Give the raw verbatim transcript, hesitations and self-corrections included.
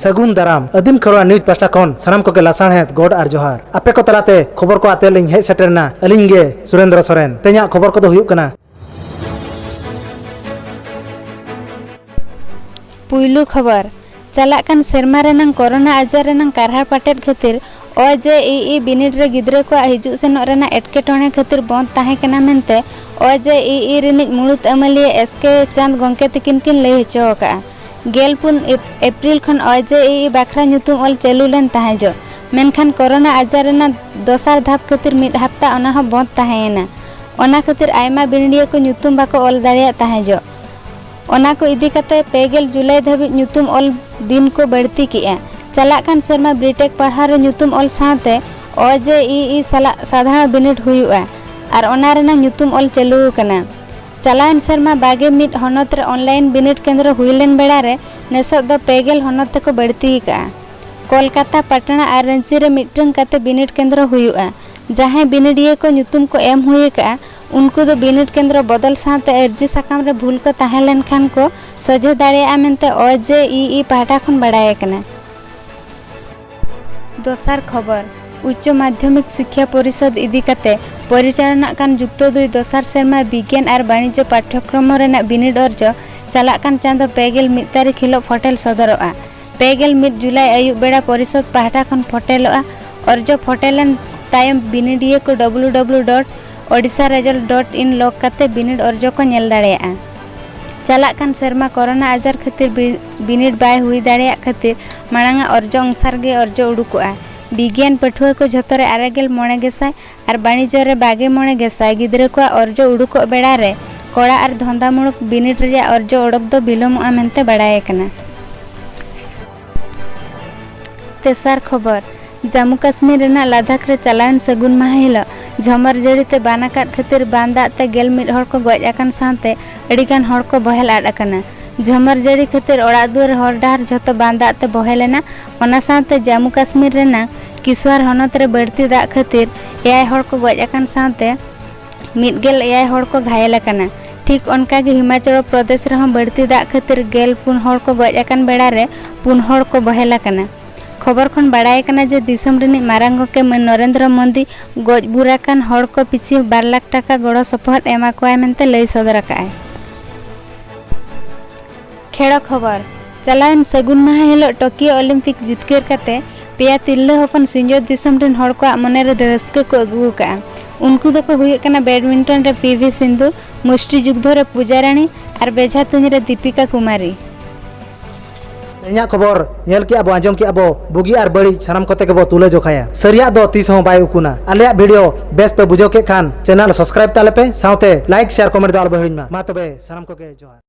ᱥᱟᱹᱜᱩᱱ ᱫᱟᱨᱟᱢ᱾ ᱟᱹᱫᱤᱢ ᱠᱷᱮᱨᱣᱟᱲ ᱱᱤᱭᱩᱡᱽ ᱯᱟᱦᱴᱟ ᱠᱷᱚᱱ ᱥᱟᱱᱟᱢ ᱠᱚᱜᱮ ᱞᱟᱥᱟᱲᱦᱮᱫ ᱜᱚᱰ ᱟᱨ ᱡᱚᱦᱟᱨ᱾ ᱟᱯᱮ ᱠᱚ ᱛᱟᱞᱟᱛᱮ ᱠᱷᱚᱵᱚᱨ ᱠᱚ ᱟᱛᱮ ᱞᱤᱧ ᱦᱮᱡ ᱥᱮᱴᱮᱨ ᱮᱱᱟ ᱟᱹᱞᱤᱧ ᱜᱮ ᱥᱩᱨᱮᱱᱫᱨᱚ ᱥᱚᱨᱮᱱ᱾ ᱛᱮᱦᱮᱧᱟᱜ ᱠᱷᱚᱵᱚᱨ ᱠᱚᱫᱚ ᱦᱩᱭᱩᱜ ᱠᱟᱱᱟ᱾ ᱯᱩᱭᱞᱩ ᱠᱷᱚᱵᱚᱨ, ᱪᱟᱞᱟᱜ ᱠᱟᱱ ᱥᱮᱨᱢᱟ ᱨᱮᱱᱟᱝ ᱠᱚᱨᱳᱱᱟ ᱟᱡᱟᱨ ᱨᱮᱱᱟᱝ ᱠᱟᱨᱦᱟᱲ ᱯᱟᱴᱮᱫ ᱠᱷᱟᱹᱛᱤᱨ ᱚ ᱡᱮ ᱤ ᱤ ᱵᱤᱱᱤᱰ ᱨᱮ ᱜᱤᱫᱽᱨᱟᱹ ᱠᱚᱣᱟᱜ ᱦᱤᱡᱩᱜ ᱥᱮᱱᱚᱜ ᱨᱮᱱᱟᱜ ᱮᱴᱠᱮᱴᱚᱬᱮ ᱠᱷᱟᱹᱛᱤᱨ ᱵᱚᱱᱫ ᱛᱟᱦᱮᱸ ᱠᱟᱱᱟ ᱢᱮᱱᱛᱮ ᱚ ᱡᱮ ᱤ ᱤ ᱨᱤᱱᱤᱡ ᱢᱩᱲᱩᱫ ᱟᱹᱢᱟᱹᱞᱤᱭᱟᱹ ᱮᱥ ᱠᱮ ᱪᱟᱸᱫᱽ ᱜᱚᱢᱠᱮ ᱛᱤᱠᱤᱱ ᱠᱤᱱ ᱞᱟᱹᱭ ᱦᱚᱪᱚ ᱟᱠᱟᱫᱼᱟ᱾ ᱜᱮᱞ ᱯᱩᱱ ᱮᱯ-, ᱮᱯᱨᱤᱞ ᱠᱷᱚᱱ ᱚ ᱡᱮ ᱤ ᱤ ᱵᱟᱠᱷᱨᱟ ᱧᱩᱛᱩᱢ ᱚᱞ ᱪᱟᱹᱞᱩ ᱞᱮᱱ ᱛᱟᱦᱮᱸ ᱡᱚᱜ, ᱢᱮᱱᱠᱷᱟᱱ ᱠᱚᱨᱳᱱᱟ ᱟᱡᱟᱨ ᱨᱮᱱᱟᱜ ᱫᱚᱥᱟᱨ ᱫᱷᱟᱯ ᱠᱷᱟᱹᱛᱤᱨ ᱢᱤᱫ ᱦᱟᱯᱛᱟ ᱚᱱᱟ ᱦᱚᱸ ᱵᱚᱱᱫ ᱛᱟᱦᱮᱸᱭᱮᱱᱟ᱾ ᱚᱱᱟ ᱠᱷᱟᱹᱛᱤᱨ ᱟᱭᱢᱟ ᱵᱤᱱᱤᱰᱤᱭᱟᱹ ᱠᱚ ᱧᱩᱛᱩᱢ ᱵᱟᱠᱚ ᱚᱞ ᱫᱟᱲᱮᱭᱟᱜ ᱛᱟᱦᱮᱸ ᱡᱚᱜ᱾ ᱚᱱᱟ ᱠᱚ ᱤᱫᱤ ᱠᱟᱛᱮ ᱯᱮ ᱜᱮᱞ ᱡᱩᱞᱟᱭ ᱫᱷᱟᱹᱵᱤᱡ ᱧᱩᱛᱩᱢ ᱚᱞ ᱫᱤᱱ ᱠᱚ ᱵᱟᱹᱲᱛᱤ ᱠᱮᱜᱼᱟ᱾ ᱪᱟᱞᱟᱜ ᱠᱟᱱ ᱥᱮᱨᱢᱟ ᱵᱤᱴᱮᱠ ᱯᱟᱲᱦᱟᱣ ᱨᱮ ᱧᱩᱛᱩᱢ ᱚᱞ ᱥᱟᱶᱛᱮ ᱚ ᱡᱮ ᱤ ᱤ ᱥᱟᱞᱟᱜ ᱥᱟᱫᱷᱟᱨᱚᱱ ᱵᱤᱱᱤᱰ ᱦᱩᱭᱩᱜᱼᱟ ᱟᱨ ᱚᱱᱟ ᱨᱮᱱᱟᱜ ᱧᱩᱛᱩᱢ ᱚᱞ ᱪᱟᱹᱞᱩ ᱟᱠᱟᱱᱟ᱾ ᱪᱟᱞᱟᱣᱮᱱ ᱥᱮᱨᱢᱟ ᱵᱟᱜᱮ ᱢᱤᱫ ᱦᱚᱱᱚᱛ ᱨᱮ ᱚᱱᱞᱟᱭᱤᱱ ᱵᱤᱱᱤᱰ ᱠᱮᱱᱫᱨᱚ ᱦᱩᱭ ᱞᱮᱱ ᱵᱮᱲᱟ ᱨᱮ ᱱᱮᱥᱚᱜ ᱫᱚ ᱯᱮ ᱜᱮᱞ ᱦᱚᱱᱚᱛ ᱛᱮᱠᱚ ᱵᱟᱹᱲᱛᱤ ᱟᱠᱟᱜᱼᱟ᱾ ᱠᱳᱞᱠᱟᱛᱟ, ᱯᱟᱴᱱᱟ ᱟᱨ ᱨᱟᱺᱪᱤ ᱨᱮ ᱢᱤᱫᱴᱟᱝ ᱠᱟᱛᱮ ᱵᱤᱱᱤᱰ ᱠᱮᱱᱫᱨᱚ ᱦᱩᱭᱩᱜᱼᱟ᱾ ᱡᱟᱦᱟᱸᱭ ᱵᱤᱱᱤᱰᱤᱭᱟᱹ ᱠᱚ ᱧᱩᱛᱩᱢ ᱠᱚ ᱮᱢ ᱦᱩᱭ ᱟᱠᱟᱜᱼᱟ, ᱩᱱᱠᱩ ᱫᱚ ᱵᱤᱱᱤᱰ ᱠᱮᱱᱫᱨᱚ ᱵᱚᱫᱚᱞ ᱥᱟᱶᱛᱮ ᱟᱹᱨᱡᱤ ᱥᱟᱠᱟᱢ ᱨᱮ ᱵᱷᱩᱞ ᱠᱚ ᱛᱟᱦᱮᱸ ᱞᱮᱱᱠᱷᱟᱱ ᱠᱚ ᱥᱚᱡᱷᱮ ᱫᱟᱲᱮᱭᱟᱜᱼᱟ ᱢᱮᱱᱛᱮ ᱚ ᱡᱮ ᱤ ᱤ ᱯᱟᱦᱴᱟ ᱠᱷᱚᱱ ᱵᱟᱲᱟᱭ ᱟᱠᱟᱱᱟ᱾ ᱫᱚᱥᱟᱨ ᱠᱷᱚᱵᱚᱨ, ᱩᱪᱪᱚ ᱢᱟᱫᱷᱭᱚᱢᱤᱠ ᱥᱤᱠᱠᱷᱟ ᱯᱚᱨᱤᱥᱚᱫᱽ ᱤᱫᱤ ᱠᱟᱛᱮ ᱯᱚᱨᱤᱪᱟᱞᱚᱱᱟᱜ ᱠᱟᱱ ᱡᱩᱠᱛᱚ ᱫᱩᱭ ᱫᱚᱥᱟᱨ ᱥᱮᱨᱢᱟ ᱵᱤᱜᱽᱭᱟᱱ ᱟᱨ ᱵᱟᱬᱤᱡᱽᱡᱚ ᱯᱟᱴᱷᱭᱚᱠᱨᱚᱢᱚ ᱨᱮᱱᱟᱜ ᱵᱤᱱᱤᱰ ᱚᱨᱡᱚ ᱪᱟᱞᱟᱜ ᱠᱟᱱ ᱪᱟᱸᱫᱚ ᱯᱮ ᱜᱮᱞ ᱢᱤᱫ ᱛᱟᱹᱨᱤᱠᱷ ᱦᱤᱞᱚᱜ ᱯᱷᱚᱴᱮᱞ ᱥᱚᱫᱚᱨᱚᱜᱼᱟ᱾ ᱯᱮ ᱜᱮᱞ ᱢᱤᱫ ᱡᱩᱞᱟᱭ ᱟᱹᱭᱩᱵ ᱵᱮᱲᱟ ᱯᱚᱨᱤᱥᱚᱫᱽ ᱯᱟᱦᱴᱟ ᱠᱷᱚᱱ ᱯᱷᱚᱴᱮᱞᱚᱜᱼᱟ᱾ ᱚᱨᱡᱚ ᱯᱷᱚᱴᱮᱞᱮᱱ ᱛᱟᱭᱚᱢ ᱵᱤᱱᱤᱰᱤᱭᱟᱹ ᱠᱚ W W dot Odisha result dot in ᱞᱚᱜ ᱠᱟᱛᱮ ᱵᱤᱱᱤᱰ ᱚᱨᱡᱚ ᱠᱚ ᱧᱮᱞ ᱫᱟᱲᱮᱭᱟᱜᱼᱟ᱾ ᱪᱟᱞᱟᱜ ᱠᱟᱱ ᱥᱮᱨᱢᱟ ᱠᱚᱨᱳᱱᱟ ᱟᱡᱟᱨ ᱠᱷᱟᱹᱛᱤᱨ ᱵᱤ-, ᱵᱤᱱᱤᱰ ᱵᱟᱭ ᱦᱩᱭ ᱫᱟᱲᱮᱭᱟᱜ ᱠᱷᱟᱹᱛᱤᱨ ᱢᱟᱲᱟᱝ ᱟᱜ ᱚᱨᱡᱚ ᱚᱱᱩᱥᱟᱨ ᱜᱮ ᱚᱨᱡᱚ ᱩᱰᱩᱠᱚᱜᱼᱟ᱾ ᱵᱤᱜᱽᱭᱟᱱ ᱯᱟᱹᱴᱷᱩᱣᱟᱹ ᱠᱚ ᱡᱷᱚᱛᱚ ᱨᱮ ᱟᱨᱮ ᱜᱮᱞ ᱢᱚᱬᱮ ᱜᱮᱥᱟᱭ ᱟᱨ ᱵᱟᱹᱱᱤᱡᱽᱡᱚ ᱨᱮ ᱵᱟᱜᱮ ᱢᱚᱬᱮ ᱜᱮᱥᱟᱭ ᱜᱤᱫᱽᱨᱟᱹ ᱠᱚᱣᱟᱜ ᱚᱨᱡᱚ ᱩᱰᱩᱠᱚᱜ ᱵᱮᱲᱟ ᱨᱮ ᱠᱚᱲᱟ ᱟᱨ ᱫᱷᱚᱸᱫᱟᱢᱩᱲᱚᱠ ᱵᱤᱱᱤᱰ ᱨᱮᱭᱟᱜ ᱚᱨᱡᱚ ᱚᱰᱚᱠ ᱫᱚ ᱵᱤᱞᱚᱢᱚᱜᱼᱟ ᱢᱮᱱᱛᱮ ᱵᱟᱲᱟᱭ ᱟᱠᱟᱱᱟ᱾ ᱛᱮᱥᱟᱨ ᱠᱷᱚᱵᱚᱨ, ᱡᱟᱢᱢᱩ ᱠᱟᱥᱢᱤᱨ ᱨᱮᱱᱟᱜ ᱞᱟᱫᱟᱠᱷ ᱨᱮ ᱪᱟᱞᱟᱣᱮᱱ ᱥᱟᱹᱜᱩᱱ ᱢᱟᱦᱟ ᱦᱤᱞᱚᱜ ᱡᱷᱚᱢᱚᱨ ᱡᱟᱹᱲᱤ ᱛᱮ ᱵᱟᱱ ᱟᱠᱟᱫ ᱠᱷᱟᱹᱛᱤᱨ ᱵᱟᱱ ᱫᱟᱜ ᱛᱮ ᱜᱮᱞ ᱢᱤᱫ ᱦᱚᱲ ᱠᱚ ᱜᱚᱡ ᱟᱠᱟᱱ ᱥᱟᱶᱛᱮ ᱟᱹᱰᱤ ᱜᱟᱱ ᱦᱚᱲ ᱠᱚ ᱵᱚᱦᱮᱞ ᱟᱫ ᱟᱠᱟᱱᱟ᱾ ᱡᱷᱚᱢᱚᱨ ᱡᱟᱹᱲᱤ ᱠᱷᱟᱹᱛᱤᱨ ᱚᱲᱟᱜ ᱫᱩᱣᱟᱹᱨ, ᱦᱚᱨ ᱰᱟᱦᱟᱨ ᱡᱷᱚᱛᱚ ᱵᱟᱱ ᱫᱟᱜ ᱛᱮ ᱵᱚᱦᱮᱞ ᱮᱱᱟ᱾ ᱚᱱᱟ ᱥᱟᱶᱛᱮ ᱡᱟᱢᱢᱩ ᱠᱟᱥᱢᱤᱨ ᱨᱮᱱᱟᱜ ᱠᱤᱥᱣᱟᱨ ᱦᱚᱱᱚᱛ ᱨᱮ ᱵᱟᱹᱲᱛᱤ ᱫᱟᱜ ᱠᱷᱟᱹᱛᱤᱨ ᱮᱭᱟᱭ ᱦᱚᱲ ᱠᱚ ᱜᱚᱡ ᱟᱠᱟᱱ ᱥᱟᱶᱛᱮ ᱢᱤᱫ ᱜᱮᱞ ᱮᱭᱟᱭ ᱦᱚᱲ ᱠᱚ ᱜᱷᱟᱭᱮᱞ ᱟᱠᱟᱱᱟ᱾ ᱴᱷᱤᱠ ᱚᱱᱠᱟᱜᱮ ᱦᱤᱢᱟᱪᱚᱞ ᱯᱨᱚᱫᱮᱥ ᱨᱮᱦᱚᱸ ᱵᱟᱹᱲᱛᱤ ᱫᱟᱜ ᱠᱷᱟᱹᱛᱤᱨ ᱜᱮᱞ ᱯᱩᱱ ᱦᱚᱲ ᱠᱚ ᱜᱚᱡ ᱟᱠᱟᱱ ᱵᱮᱲᱟ ᱨᱮ ᱯᱩᱱ ᱦᱚᱲ ᱠᱚ ᱵᱚᱦᱮᱞ ᱟᱠᱟᱱᱟ᱾ ᱠᱷᱚᱵᱚᱨ ᱠᱷᱚᱱ ᱵᱟᱲᱟᱭ ᱠᱟᱱᱟ ᱡᱮ ᱫᱤᱥᱚᱢ ᱨᱤᱱᱤᱡ ᱢᱟᱨᱟᱝ ᱜᱚᱢᱠᱮ ᱢᱟᱹᱱ ᱱᱚᱨᱮᱱᱫᱨᱚ ᱢᱳᱫᱤ ᱜᱚᱡ ᱵᱩᱨ ᱟᱠᱟᱱ ᱦᱚᱲ ᱠᱚ ᱯᱤᱪᱷᱤ ᱵᱟᱨ ᱞᱟᱠᱷ ᱴᱟᱠᱟ ᱜᱚᱲᱚ ᱥᱚᱯᱚᱦᱚᱫ ᱮᱢᱟ ᱠᱚᱣᱟᱭ ᱢᱮᱱᱛᱮ ᱞᱟᱹᱭ ᱥᱚᱫᱚᱨ ᱟᱠᱟᱫᱼᱟᱭ᱾ ᱠᱷᱮᱲᱚ ᱠᱷᱚᱵᱚᱨ᱾ ᱪᱟᱞᱟᱣᱮᱱ ᱥᱟᱹᱜᱩᱱ ᱢᱟᱦᱟ ᱦᱤᱞᱳᱜ ᱴᱳᱠᱤᱭᱳ ᱚᱞᱤᱢᱯᱤᱠ ᱡᱤᱛᱠᱟᱹᱨ ᱠᱟᱛᱮ ᱯᱮᱭᱟ ᱛᱤᱨᱞᱟᱹ ᱦᱚᱯᱚᱱ ᱥᱤᱧᱚᱛ ᱫᱤᱥᱚᱢ ᱨᱤᱱ ᱦᱚᱲ ᱠᱚᱣᱟᱜ ᱢᱚᱱᱮ ᱨᱮ ᱨᱟᱹᱥᱠᱟᱹ ᱠᱚ ᱟᱹᱜᱩ ᱟᱠᱟᱫᱼᱟ᱾ ᱩᱱᱠᱩ ᱫᱚᱠᱚ ᱦᱩᱭᱩᱜ ᱠᱟᱱᱟ ᱵᱮᱰᱢᱤᱱᱴᱚᱱ ᱨᱮ ᱯᱤ ᱵᱷᱤ ᱥᱤᱱᱫᱷᱩ, ᱢᱩᱥᱴᱤ ᱡᱩᱜᱽᱫᱷᱚ ᱨᱮ ᱯᱩᱡᱟ ᱨᱟᱱᱤ ᱟᱨ ᱵᱮᱡᱷᱟ ᱛᱩᱧ ᱨᱮ ᱫᱤᱯᱤᱠᱟ ᱠᱩᱢᱟᱨᱤ᱾ ᱛᱮᱦᱮᱧᱟᱜ ᱠᱷᱚᱵᱚᱨ ᱧᱮᱞ ᱠᱮᱜᱼᱟ ᱵᱚ, ᱟᱸᱡᱚᱢ ᱠᱮᱜᱼᱟ ᱵᱚ, ᱵᱩᱜᱤ ᱟᱨ ᱵᱟᱹᱲᱤᱡ ᱥᱟᱱᱟᱢ ᱠᱚᱛᱮ ᱜᱮᱵᱚ ᱛᱩᱞᱟᱹ ᱡᱚᱠᱷᱟᱭᱟ᱾ ᱥᱟᱹᱨᱤᱭᱟᱜ ᱫᱚ ᱛᱤᱥ ᱦᱚᱸ ᱵᱟᱭ ᱩᱠᱩᱱᱟ᱾ ᱟᱞᱮᱭᱟᱜ ᱵᱷᱤᱰᱤᱭᱳ ᱵᱮᱥ ᱯᱮ ᱵᱩᱡᱷᱟᱹᱣ ᱠᱮᱫ ᱠᱷᱟᱱ ᱪᱮᱱᱮᱞ ᱥᱟᱵᱥᱠᱨᱟᱭᱤᱵ ᱛᱟᱞᱮ ᱯᱮ, ᱥᱟᱶᱛᱮ ᱞᱟᱭᱤᱠ, ᱥᱮᱭᱟᱨ, ᱠᱚᱢᱮᱱᱴ ᱫᱚ ᱟᱞᱚ ᱯᱮ ᱦᱤᱲᱤᱧ ᱢᱟ᱾ ᱢᱟ ᱛᱚᱵᱮ ᱥᱟᱱᱟᱢ ᱠᱚᱜᱮ ᱡᱚᱦᱟᱨ᱾